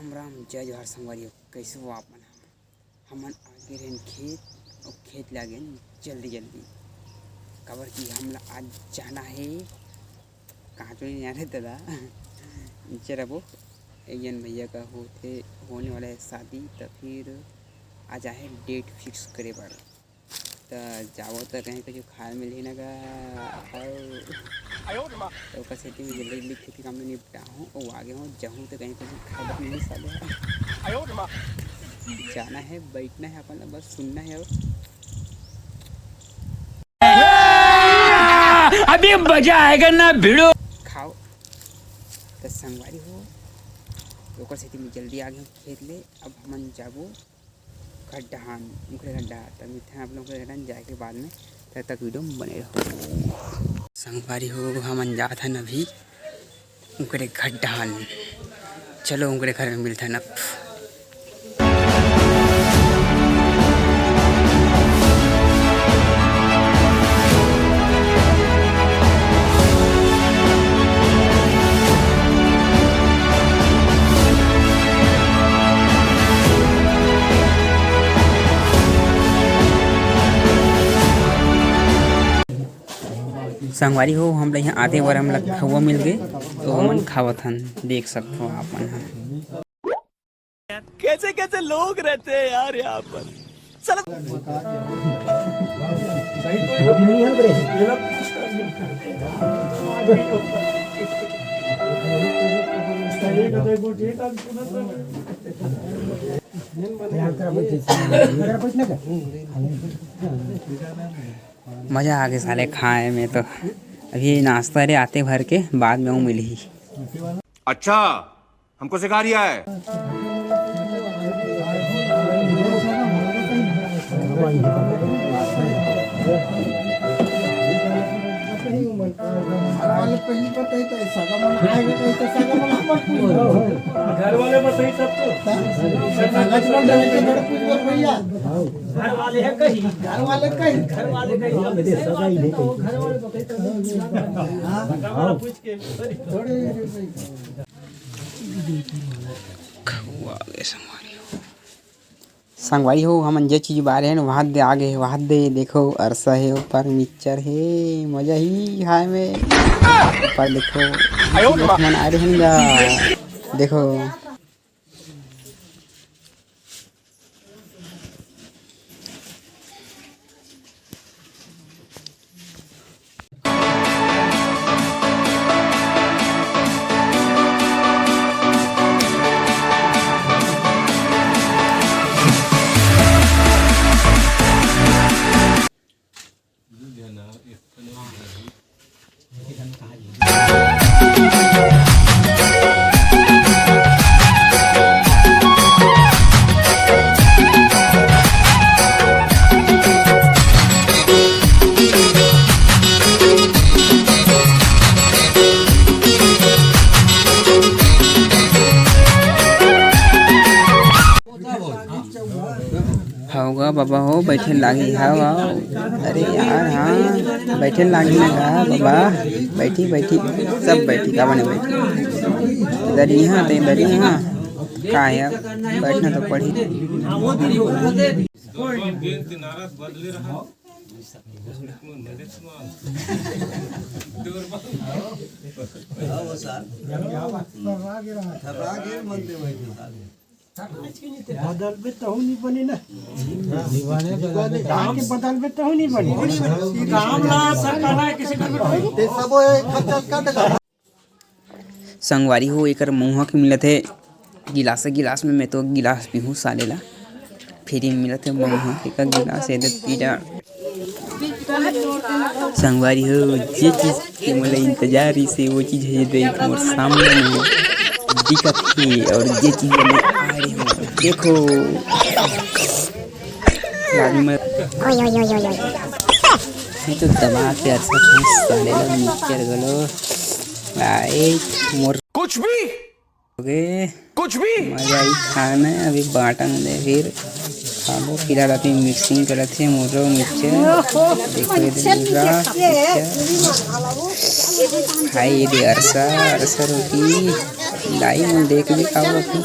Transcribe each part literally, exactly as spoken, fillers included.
राम राम, जय जोहार संगवारी हो, कइसे हो आप मन? हमन आगे रहेन खेत, अउ खेत ले आगेन जल्दी जल्दी, काबर कि हमला आज जाना हे, कहाँ तो नहीं जाना हे दादा। नीचे रहो, एक जन भैया का होथे, होने वाला है शादी, तो फिर आज आहे डेट फिक्स करे बर। त जावो त कहीं कुछ खाए मिलही ना गा। अउ त ओकर सेती में जल्दी जल्दी खेती काम में निपटाहूँ, अउ आगे हूँ, जाहूँ त कहीं कुछ खाए बर मिलही साले। जाना है, बैठना है, अपन ला बस सुनना है। अउ अभी मजा आएगा ना भिड़ो। खाओ त संगवारी हो, ओकर सेती में जल्दी आगे हूँ खेत ले। अब हमन जाबो घर डहान, उंकरे घर डहान। त मिलथन आप लोग के घर डहान जाए के बाद में, तब तक वीडियो में बने रहो। संगवारी हो, हमन जात हन अभी उंकरे घर डहान। चलो, उंकरे घर में मिलथन अब। संगवारी हो, हमला इहाँ आते बर हमला खउवा मिल गे, तो हमन खावत हन, देख सकथो आप मन ह। कैसे कैसे लोग रहते हैं यार यहाँ पर। साला मजा आ गे साले खाए में तो। अभी नाश्ता रे आते भर के, बाद में वो मिलही। अच्छा, हमको सिखा रिया है। घर वाले बताई सब तो। घर वाले बताई सब तो। घर वाले है कहीं। घर वाले कहीं। घर वाले कहीं। घर वाले बताई सब। घर वाले पूछ के। खउवा गे संगवारी हो। संगवारी हो, हमन जे चीज बारे हन, वहां दे आगे हे, वहां दे देखो, अरसा हे, ऊपर मिक्सचर हे, मजा ही खाए में। ऊपर देखो, हमन आ रहे हन गा, देखो। हव गा बाबा हो, बैठे लागही। हव, हव। अरे यार, हाँ, बैठे लागही ना गा बाबा। बैठी, बैठी, सब बैठी, काबर नहीं बैठी? इधर ही हाँ, तो इधर ही हाँ। का है अब? बैठना तो पड़ी। बदलबे तहू नहीं बनी ना। काम के बदलबे तहू नहीं बनी। काम ला सब कहना है किसी को भी। ते सबो एक खर्चा कट गया। संगवारी हो, एकर मउहा के मिलत हे गिलास, गिलास में मैं तो गिलास पीहूँ साले ला। फ्री में मिलत हे मउहा के का गिलास, ये दे पी जा। संगवारी हो, जे चीज के मोला इंतजार रहिसे, वो चीज हे दे मोर सामने में दिखत हे, और जे चीज में आ रही हो, देखो। लागी मत। ओए, ओए, ओए, ओए, ओए। ये तो दबा के अच्छा खास साले ला मिक्सचर गलो। भाई, मोर कुछ भी। हो गए। कुछ भी। मजा ही खाना है, अभी बाटन दे फिर खाबो। फिलहाल अभी मिक्सिंग करत हे मोरो मिक्सचर। देखो इधर पूरा मिक्सचर। हाय, ये दे अरसा, अरसा रोटी। लाई मन देख भी खाओ अभी।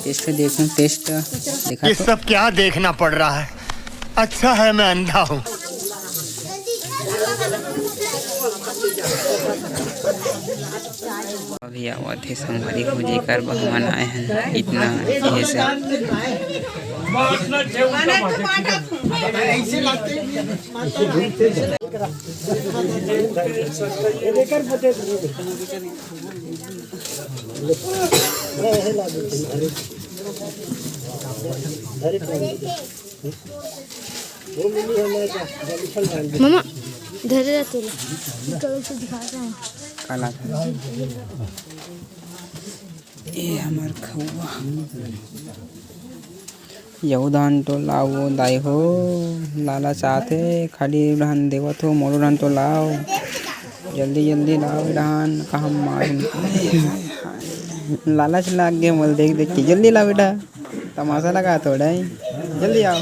टेस्ट देखूं, टेस्ट देखा ये तो। सब क्या देखना पड़ रहा है? अच्छा है मैं अंधा हूँ। अभी आवत हे संगवारी हो, जेकर बर हमन आए हन, इतना इहे से। मम्मा, धरे रह तोला। काला। ए हमर खउवा। यहू धान तो लाओ दाई हो, लालच आथे, खाली धान देवत हो, मोरो धान तो लाओ, जल्दी जल्दी लाओ धान, का हम मार। लालच लाग गे मोला देख देख के, जल्दी लाओ बेटा, तमाशा लगा थोड़ा ही, जल्दी आओ,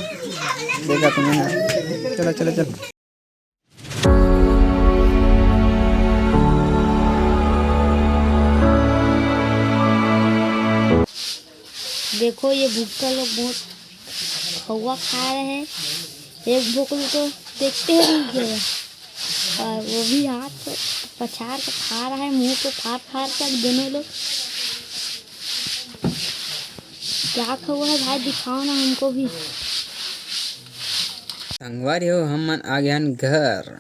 देखा तुम्हें, चलो चलो चलो। देखो, ये भुक्कड़ लोग बहुत खउवा खा रहे हैं। एक भुक्कड़ तो देखते ही नहीं गया, और वो भी हाथ पछाड़ के खा रहा है, मुंह को फाड़ फाड़ कर दोनों लोग। क्या खउवा है भाई, दिखाओ ना हमको भी। संगवारी हो, हमन आ गए हन घर।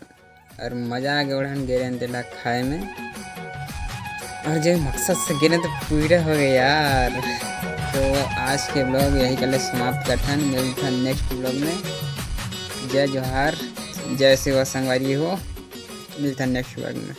अउ मजा आ गे, ओढ़न गे रहेन तेला खाए में। अउ जे मकसद से गे रहेन तो पूरा हो गे यार। तो आज के vlog यही कले समाप्त करथन, मिलथन next vlog में। जय जोहार, जय सेवा संगवारी हो, मिलथन next vlog में।